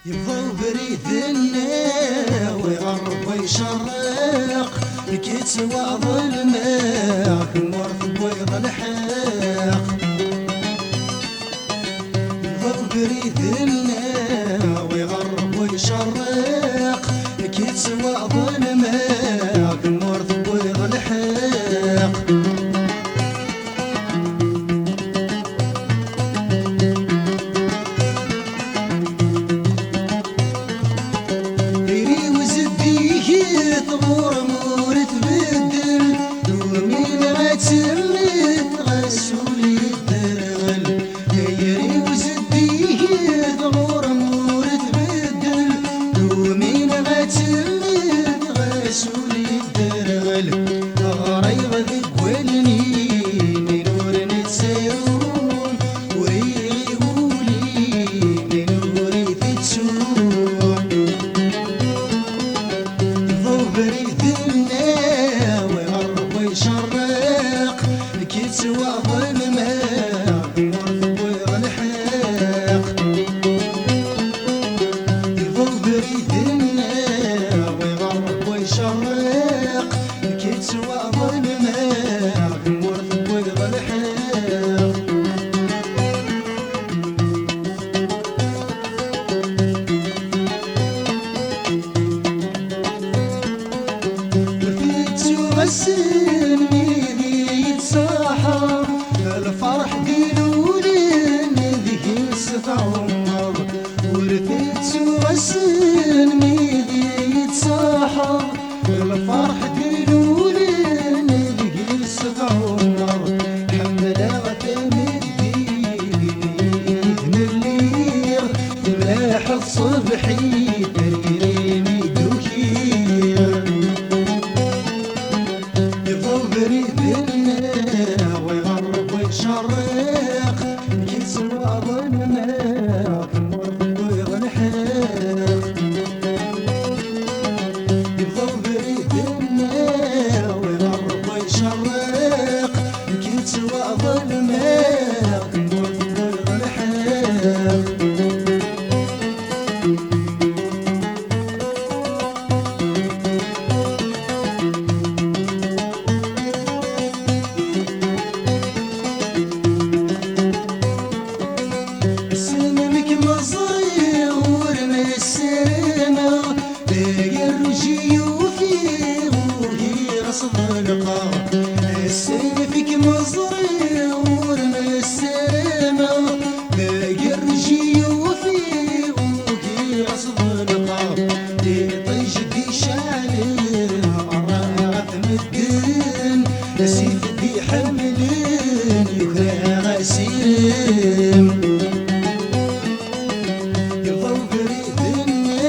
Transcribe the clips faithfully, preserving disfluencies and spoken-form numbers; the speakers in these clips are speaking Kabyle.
Yebḍa ubrid-nni, iɣer Rebbi icerreq, nekk yettwaḍelmeɣ, ur tewwiḍ lḥeqq. Yebḍa ubrid-nni, iɣer Rebbi icerreq, nekk yettwaḍelmeɣ, ur tewwiḍ lḥeqq. Iriw zeddiget ɣur-m ur tbeddel, umineɣ ad temmet ɣas ul yedderɣel. Iriw zeddiget ɣur-m ur tbeddel, umineɣ ad temmet ɣas ul yedderɣel. Ɣriɣ deg wallen-im, ur nettaru, uriɣ i wul-im, ur itettu. Ḍubrid-nni, iɣer Rebbi icerreq, nekk yettwaḍelmeɣ, ur tewwiḍ lḥeqq. Ḍubrid-nni, iɣer Rebbi icerreq, nekk yettwaḍelmeɣ, ur tewwiḍ lḥeqq. Tettuɣ ass-nni deg yettṣaḥa, lferḥ d-ilulen deg-s tɛummeḍ. Ur tettuɣ ass-nni deg yettṣaḥa, lferḥ d-ilulen deg-s tɛummeḍ. Ḥemmleɣ tameddit-nni i tmelliɣ, temlaḥeḍ ṣṣbeḥ-it, ar yiri mi d-ukiɣ. Yebḍa ubrid-nni, iɣer Rebbi icerreq, nekk yettwaḍelmeɣ, ur tewwiḍ lḥeqq. Yebḍa ubrid-nni, iɣer Rebbi icerreq, nekk yettwaḍelmeɣ, ur tewwiḍ lḥeqq. Ass-nni mi kem-ẓriɣ ur nessarameɣ, d agerruj i yufiɣ ugiɣ ad s-ḍelqeɣ. Ass-nni mi kem-ẓriɣ ur nessarameɣ, d agerruj i yufiɣ ugiɣ ad s-ḍelqeɣ. Iṭij d-iceɛlen, ɣef medden, asif d-iḥemmlen, yuker asirem. Yebḍa ubrid-nni,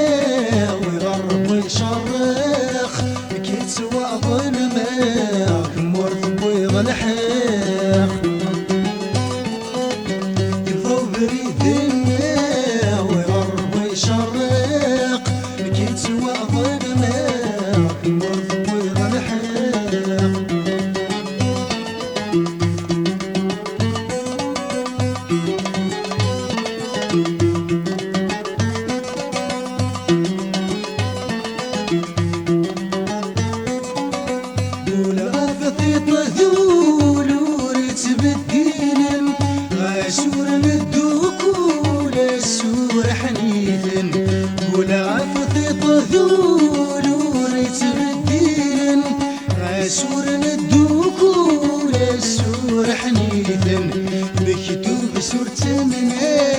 iɣer Rebbi icerreq, nekk yettwaḍelmeɣ, ur tewwiḍ lḥeqq. Yebḍa ubrid-nni, iɣer Rebbi icerreq, nekk yettwaḍelmeɣ, ur tewwiḍ lḥeqq. Ula ɣef tiṭ d ul ur ttbeddilen, ɣas ur neddukul, ass ur ḥniten. Ula ɣef tiṭ d ul ur ttbeddilen, ɣas ur neddukul, ass ur ḥniten. Mektub s ur ttamnen,